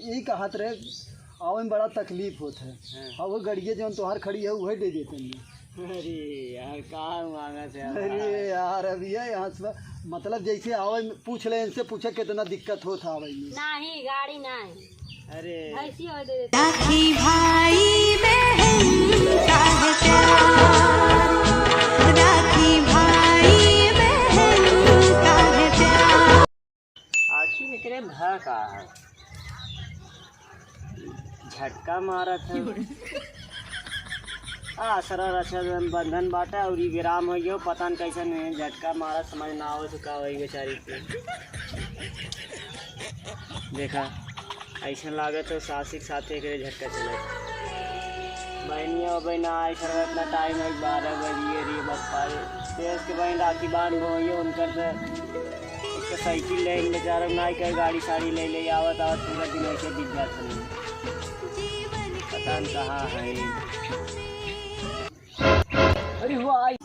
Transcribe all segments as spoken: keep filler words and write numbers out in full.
यही कहत रहे, आवे में बड़ा तकलीफ होत है। हाँ। अब वो गड़िया जौन तोहार खड़ी है, उहे दे देते हैं। अरे यार, का मांगत है? अरे यार, अब ये यहाँ से, मतलब, जैसे आवे में, पूछ ले इनसे, पूछे कितना दिक्कत होत है आवे में। नहीं, गाड़ी नहीं। अरे। ऐसी हो दे देते। राखी भाई बहन का है प्यार, राखी भाई बहन का है प्यार। आखिर एकरे भा का है? झटका मारत है। आ, आसरा रक्षा बंधन बाटे और ई विराम हो गयो, पता न कैसन है, झटका मारत, समझ ना आवे तो का होई बेचारी के। देखा, ऐसन लागे तो सासी के साथे एकरे झटका चले। बहनिया, बहना, आई सर, इतना टाइम है, बारह बजिए रही, बस पाए। देश के बहन राखी बांध हो, ये उनकर तो, उसका साइकिल ले, बेचारा ना कहे, गाड़ी साड़ी ले ले, आवत, आवत पूरा दिन ऐसे बीत जात है। पता न कहाँ है। अरे हुआ आई।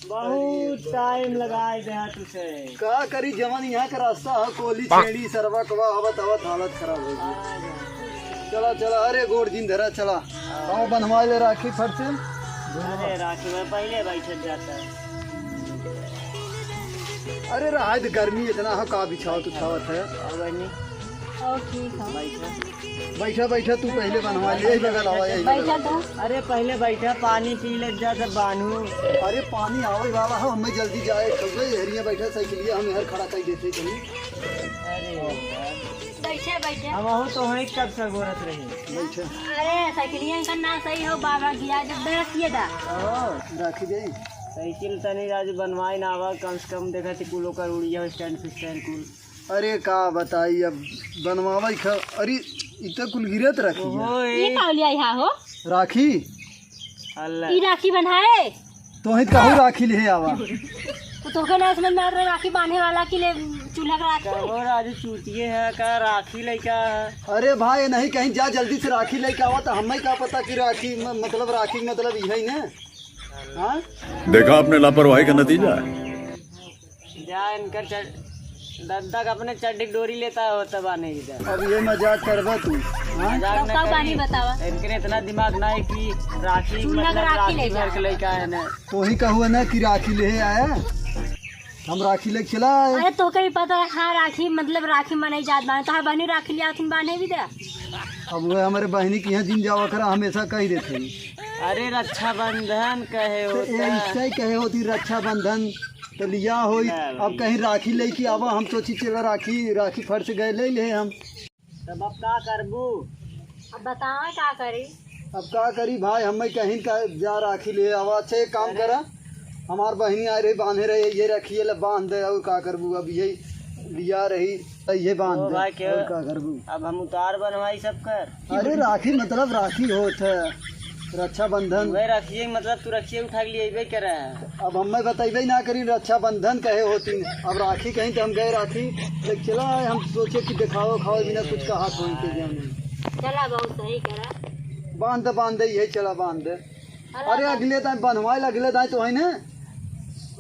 बहुत टाइम लगाए दे तुसे। का करी, जवन यहाँ का रास्ता है, कोली छेड़ी, सरवा कवा, आवत, आवत हालत खराब हो गई। चला, चला, अरे गोड़ जिन धरा, चला। आओ, बनवा ले राखी फट से। अरे राखी में पहले बैठत जाता है। अरे रहा, गर्मी इतना है, का बिछावत उछावत है। और बहनी? और ठीक है। बैठा। बैठा, बैठा, तू पहले बनवा ले, यही बगल आवा, यही बगल। बैठा तो। अरे पहले बैठा, पानी पी ले जा, तब बान्हू। अरे पानी आवे वाला है, हमें जल्दी जाए, कब हेरिया बैठा साइकिलिया, हम यहाँ खड़ा कर देते कहीं। अरे यार। बैठे, बैठे। हम आहू तो वहीं कब से गोरत रही। बैठे। अरे, साइकिलिया इनका ना सही हो, बार-बार गिरा जब दे रखिए दा। ओहो। राखी जाई। साइकिल तनी आज बनवाई ना आवा, कम से कम देखा थी कुलो का उड़िया स्टैंड फिस्टैंड कुल। अरे का बताई अब, बनवावे खा, अरे इ तो कुल गिरत रखी है। ओहो, ये ए। का लिया यहाँ हो? राखी। अल्लाह। ई राखी बन्हाए? तोहित कहू राखी लिहे आवा। तो तोहके ना समझ में आ रहा राखी बांधे वाला कि ले चूल्हा का राखी? कहो राजू चूतिए है का राखी लइका है? अरे भाई नहीं कहीं जा जल्दी से राखी लेके आवा तो हमें का पता कि राखी म-, मतलब राखी के मतलब यही ने। हाँ? देखा आपने लापरवाही का नतीजा है। जा इनकर चड-, दद्दा का अपने चड्डी डोरी लेता हो तब आने इधर। अब ये मजाक करबा तू, हाँ? मजाक तब ना का बानी करी। बतावा? इनके इतना दिमाग ना है कि राखी चूल्हा का मतलब राखी राखी ले भर के जा। लेके आए ना। तो ही कहू है ना कि राखी ले आया, हम राखी लेके चला आए। अरे तो कहीं पता है, हाँ राखी मतलब राखी मनाई जात बाने, तो हाँ बहनी राखी ले आथिन बाने भी दे। अब वह हमारे बहनी की यहाँ जिन जावा करा हमेशा कही देते हैं। अरे रक्षाबंधन कहे तो होता। ऐसे ही कहे होती रक्षाबंधन। तो लिया होई, ना अब भाई। कहीं राखी लेके आवा, हम सोची चला राखी, राखी फट से गए ले ले हम। तब अब का करबू? अब बतावा का करी? अब का करी भाई, हमें कहीं का जा राखी ले आवा। अच्छा एक काम अरे। करा, हमार बहिनी आ रही बांधे रहे, ये रखिए ले बांध दे, और का करबू, अब यही लिया रही तो ये बांध ओ दे, भाई, के और का करबू? अब हम उतार बनवाई सब कर। अरे राखी मतलब राखी होत है, रक्षाबंधन। वह रखिए मतलब तू रखिए उठा के लिए अइबे करे। अब हमें बतइबे ना करी रक्षाबंधन कहे होती, अब राखी कहीं तो हम गए राखी लेके चला आए, हम सोचे कि देखावा खावा बिना कुछ कहा कोई के जाने। चला बहुत सही करा। बांध दे, बांध दे, यही चला बांध दे। अरे अगले दाएं बनवाए, अगले दाएं तो है ना,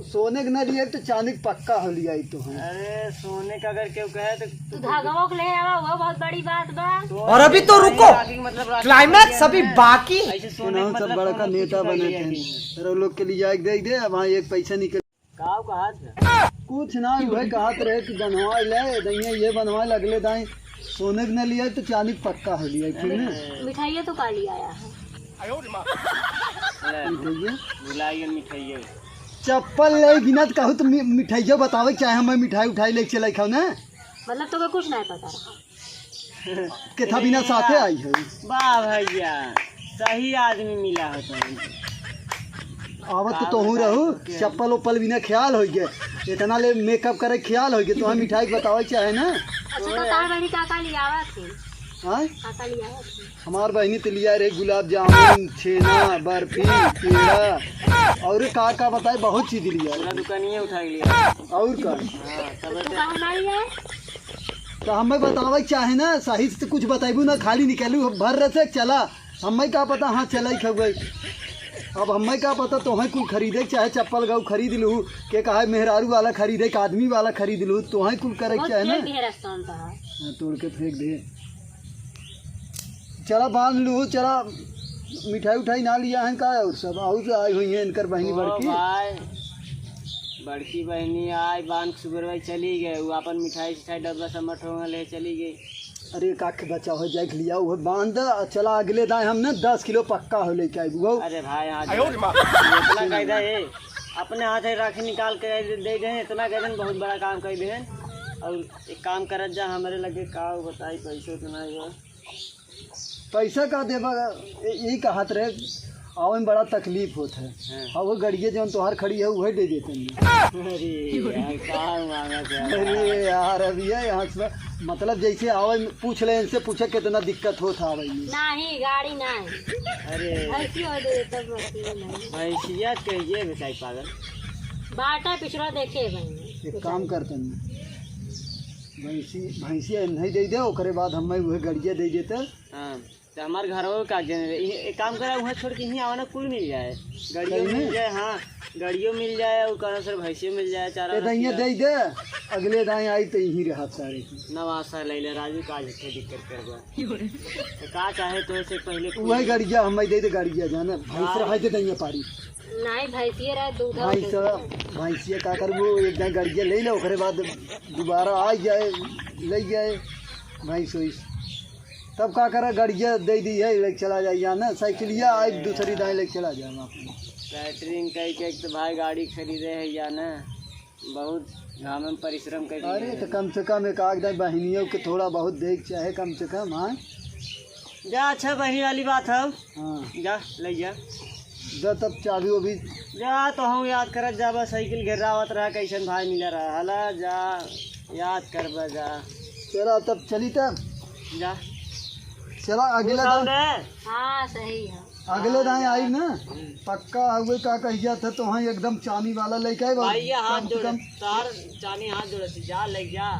सोने के न लिए तो चांदी के पक्का हो लिया तो है। अरे सोने का अगर केहू कहे तो तू धागवा के ले आवा, वो बहुत बड़ी बात बा। और अभी तो रुको, राखी मतलब राखी climax अभी बाकी। ऐसे सोने के मतलब बड़का नेता बने थे। अरे लोग के लिए जाए दे दे, अब हाँ एक पैसा निकल। का कहत है? कुछ ना, वह कहत रहे कि बनवाए ले, दइया ये बनवाए, अगले दाएं सोने के न लिया तो चांदी के पक्का हो लिया, ठीक है? मिठाइया तो का लिया आया है? ले, मिठाइया? भुला गया मिठाइया। चप्पल ले बिना तो कहू तो मि-, मिठाइया बतावे के चाहे, हमें मिठाई उठाई लेके चले खाओ ना। मतलब तोके कुछ नहीं पता रहा। केथा बिना साथे आई है। वाह भैया, सही आदमी मिला हो तो। आवत तो तोहू रहू, चप्पल उप्पल बिना ख्याल हो गए, इतना ले makeup करे ख्याल हो गए, तो हम मिठाई के बतावे के चाहे ना। अच्छा तो तार बहनी का का लियावा थे? हाँ? का का लियावा थे? हमार बहनी तो लिया रहे गुलाब जामुन, छेना, बर्फी, पेड़ा, और का का बताए, बहुत चीज लिया पूरा रहे। दुकानिए उठा लिया। और का? हाँ, तब तो का हमारी है? तो हमें बतावे के चाहे ना, सही से कुछ बताइबू ना, खाली निकलू भर रहे से चला, हमें का पता, हाँ चला ही खबे। अब हमें का पता, तोहें कुल खरीदे के चाहे, चप्पल गऊ खरीद लू, के कहा मेहरारू वाला खरीदे, के आदमी वाला खरीद लू, तोहें कुल करे के बहुत चाहे ना। तेज ढेर स्थान तो है। हाँ, तोड़ के फेंक दे। चला बांध लू, चला। मिठाई उठाई ना लिया है का? और सब आऊ से आई हुई है इनकर बहिनी ओ बड़की। भाई, बड़की बहिनी आई बांध के सुबह भाई चली गए, वो अपन मिठाई सिठाई डब्बा सब मठोंगा ले चली गई। अरे काके बचा हो जाए लिया, वो बांध दे, और चला अगले दाएं हम ना दस किलो पक्का हो लेके आई वो। अरे भाई, हाँ, आयो रे माँ। इतना कह दे, अपने हाथ से राखी निकाल के दे दे, इतना कह दे, बहुत बड़ा काम कर दे। और एक काम करत जा, हमारे लगे का बताई, पैसे उतना ही हो। पैसा का देबा? ए-, यही कहत रहे, आवे में बड़ा तकलीफ होत है। हाँ। अब वो गड़िया जौन तोहार खड़ी है, वही दे देते हैं। अरे यार, का मांगत है? अरे यार, अब ये यहाँ से, मतलब, जैसे आवे में पूछ ले, इनसे पूछे कितना दिक्कत होत है आवे में। नहीं, गाड़ी नहीं। अरे। ऐसी हो दे, तब मस्ती में नहीं। भैंसिया कहिए बेचारी पागल। बाटा पिछड़ा देखे बहन। एक काम करते हैं, भैंसी, भैंसिया नहीं दे दे, ओकरे बाद हमें वह गड़िया दे देते। हाँ, तो हमार घरवा का जन-, इ-, एक काम करा, वहाँ छोड़ के यहीं आवा ना, कुल मिल जाए, गाड़ियों सही मिल में? जाए, हाँ, गाड़ियों मिल जाए, और कहना सर भैंसियों मिल जाए, चारा ए, दहिया रखिया। दे दे, अगले दाएं आई तो यहीं रहा सारे की। नवासा ले ले राजू, का झूठे दिक्कत कर दो। तो का चाहे तो से पहले कुल वही गाड़िया हमें दे दे, गाड़िया जाना, भैंस हाँ। रहा दे दहिया पारी। नहीं, भैंसिया रहे, दूध और भैंस, दूध। भैंसिया का करबो, एक दाएं गाड़िया ले ले, ओकरे बाद दोबारा आ जाए, ले जाए भैंस वैंस। तब का करा, गड़िया दे दी है, लेके चला जाए या ना, साइकिलिया आई दूसरी दाएं लेके चला जाए आप। कैटरिंग कई के एक तो भाई गाड़ी खरीदे है या ना, बहुत घाम में परिश्रम कर अरे है। तो कम से कम एक आध दाएं बहनियों के थोड़ा बहुत देख चाहे कम से कम, हाँ। जा, अच्छा बहनी वाली बात है। हाँ। जा, ले जा। जा तब चाबी वो भी। जा तो हम याद करत जाबा, साइकिल घेरावत रहा, कैसन भाई मिला रहा, हला जा। याद करबा जा। चला तब चली तब। जा। चला अगला दाएं। हाँ, सही है। अगला दाएं आई ना। हम्म। पक्का हुए का कह जात है तो हाँ एकदम चामी वाला लेके आए बा। भाई, ये हाथ कम से जोड़, कम। तार चामी हाथ जोड़ से जा, ले जा।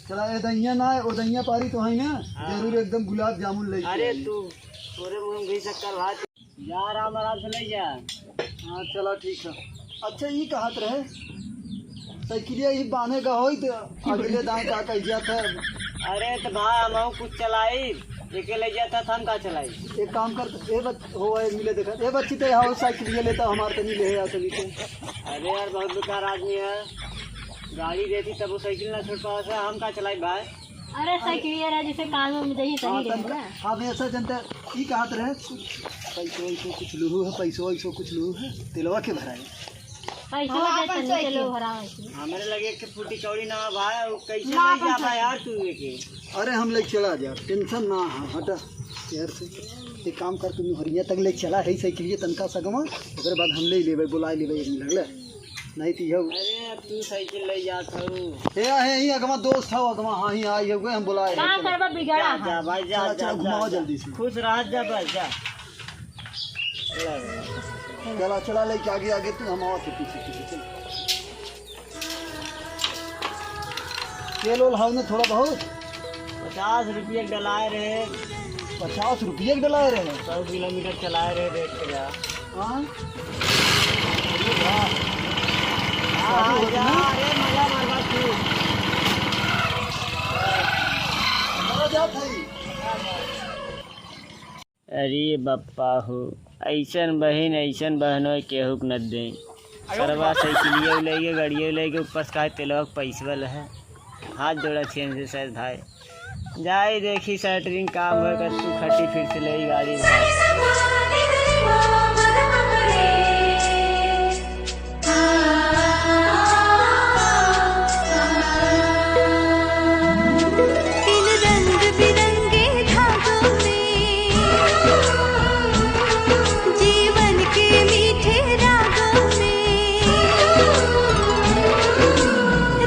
चला ए दहिया ना, ओ दहिया पारी तो है ना। हाँ। जरूर एकदम गुलाब जामुन लेके अरे आई। तू, तोरे मुंह में घी शक्कर भात। जा, आराम, आराम से ले जा। हाँ, चला, ठीक है। अच्छा, ई कहत रहे, साइकिलिया ई बांधे का होई त अगले दाएं का कह जात है? अरे, त भाई, हमहू कुछ चलाई, एके ले जात है, त हम का चलाई? एक काम कर, ए बच-, हो, ए मिले देखा, ए बच्ची, ते आओ, साइकिलिया लेता, हमार तनी ले आ, सभी के। अरे यार, बहुत बेकार आदमी है, गाड़ी देती, तब वो साइकिल ना छोड़ पावा, हम का चलाई, भाई? अरे, साइकिलिया रहे, जैसे काम में जाइए, हाँ, सही रहे तनका, ना। हाँ, वैसा जनता ई कहत रहे, कुछ पैसो वैसो कुछ लूहू है, पैसो वैसो कुछ लूहू है, तेलवा के भराए। पैसो हाँ, दे, अपन तनी साइकिल। तेलो भरावे के। हमरे लगे एक फूटी कौड़ी ना भाई, वो कैसे ना ले अपन जाबा साइकिल। यार तू ये के? अरे, हम ले चला जा, टेंशन ना है, हटा, यार से। एक काम कर, तू हरिया तक ले चला है साइकिलिया तनका सगवा, ओकरे बाद हम ले लेबे, बुला लेबे एक मिनट ले। नहीं तो यह अरे, अब तू साइकिल ले जात हऊ। ए, आहे, ही अगवा दोस्त हऊ, अगवा, हाँ, ही आई हऊ, हम बुलाए का हैं, चलो। करबा बिगड़ा जा, है? जा, भाई, जा, चला, जा, चला, जा, घुमाओ जा। जल्दी से। खुश रह, जा, बस, जा। चला, चला, लेके आगे, आगे तू, हम आवत है पीछे, पीछे, चल। तेल ओल हऊ ने थोड़ा बहुत? पचास रुपये डलाए रहे। पचास रुपये के डलाए रहे? सौ किलोमीटर चलाए रहे, देख के जा। हाँ? अरे वाह। हाँ, हाँ, जा, अरे मजा मारबा तू। मजा जात है। अरे बप्पा हो, ऐसन बहिन, ऐसन बहनोई केहू के न दें। सरवा साइकिलियो लेके, गाड़ियो लेके, ऊपर से काहे तेलवा के पैसवा लहे। हाथ जोड़ा छेन से शायद भाई। जाई देखी सैटरिंग काम होए का, तू खटी फिर से ले गाड़ी भाई।